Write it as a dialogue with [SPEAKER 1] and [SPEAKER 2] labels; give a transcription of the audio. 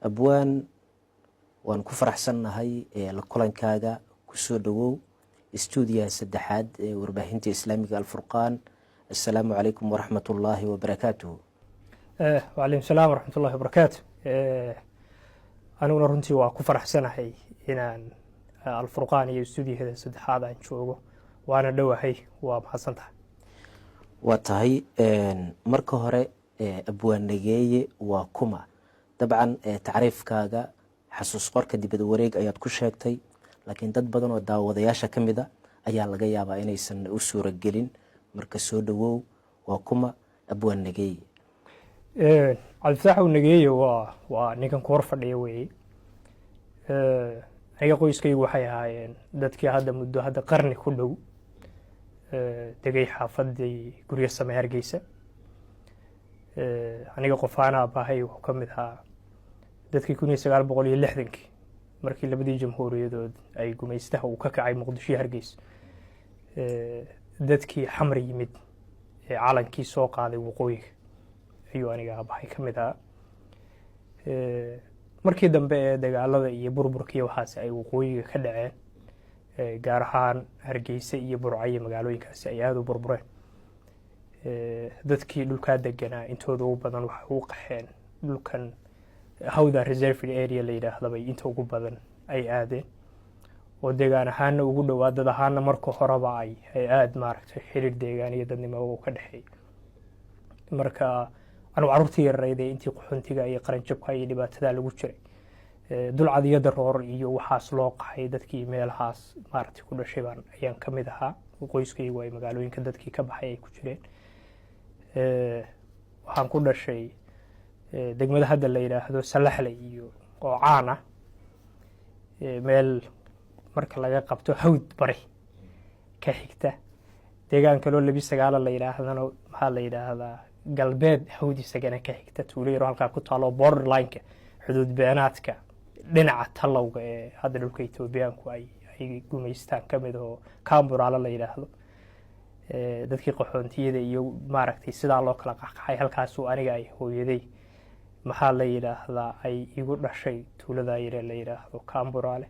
[SPEAKER 1] Abwaan, waan ku faraxsannahay la kulankaaga. Kusoo dhowow istuudiyaha saddexaad ee warbaahinta islaamiga Alfurqaan. Assalaamu calaykum waraxmat ullaahi wabarakaatuhu.
[SPEAKER 2] Wacalaykum salaam waraxmat ullahi wabarakaatu. Aniguna runtii waa ku faraxsanahay inaan Alfurqaan iyo istuudiyahada saddexaad aan joogo, waana dhowahay. Waa mahadsan tahay.
[SPEAKER 1] Waa tahay. Marka hore, Abwaan Nageeye waa kuma? Dabcan tacriifkaaga xasuus qorka dibad wareeg ayaad ku sheegtay, laakiin dad badan oo daawadayaasha ka mid a ayaa laga yaabaa inaysan u suuragelin. Marka soo dhowow, waa kuma Abwaan Nageeye?
[SPEAKER 2] Cabdifataax Nageeye waa ninkan ku hor fadhiya weeye. Aniga qoyskaygu waxay ahaayeen dadkii hadda muddo hadda qarni ku dhow degay xaafadii Guryo Same, Hargeysa. Aniga qofaana aabbahay wuxuu ka mid ahaa dadkii 1960-kii, markii labadii jamhuuriyadood ay gumaystaha uu ka kacay Muqdisho iyo Hargeysa, dadkii Xamar yimid ee calankii soo qaaday waqooyiga ayuu aniga aabahay ka mid ahaa. Markii dambe ee dagaalada iyo burburkii waxaas ay waqooyiga ka dhaceen, gaar ahaan Hargeysa iyo Burco iyo magaalooyinkaasi ay aada u burbureen, dadkii dhulkaa deganaa intooda ugu badan waxay u qaxeen dhulkan Hawda Reserved Area la yidhaahdabay inta ugu badan ay aadeen, oo deegaan ahaana ugu dhowaa, dad ahaana marka horeba ay aada maaragtay xiriir deegaan iyo dadnimo u ka dhexeeyay. Marka anugu carruurtii yararayd ee intii qaxoontiga iyo qaranjabka iyo dhibaatada lagu jiray, dulcad iyo daroor iyo waxaas loo qaxay, dadkii meelahaas maaragtay ku dhashay baan ayaan ka mid ahaa. Qoyskaygu ay magaalooyinka dadkii ka baxay ay ku jireen. Waxaan ku dhashay degmada hadda la yidhaahdo Salaxle iyo oo caan ah, meel marka laga qabto Hawd bari ka xigta, deegaan kaloo Labi Sagaala la yidhaahdana, maxaa la yidhaahdaa, galbeed Hawd isagana ka xigta, tuulo yaro halkaa ku taalo, borderline-ka, xuduud beenaadka dhinaca Tallowga ee hadda dhulka Etoobiyaanku ay gumaystaan ka mid oo Kamburaalo la yidhaahdo. Dadkii qaxoontiyada iyo maaragtay sidaa loo kala qaxqaxay halkaasuu aniga ay hooyaday, maxaa la yidhaahdaa, ay igu dhashay tuulada yare la yidhaahdo Kamburaale.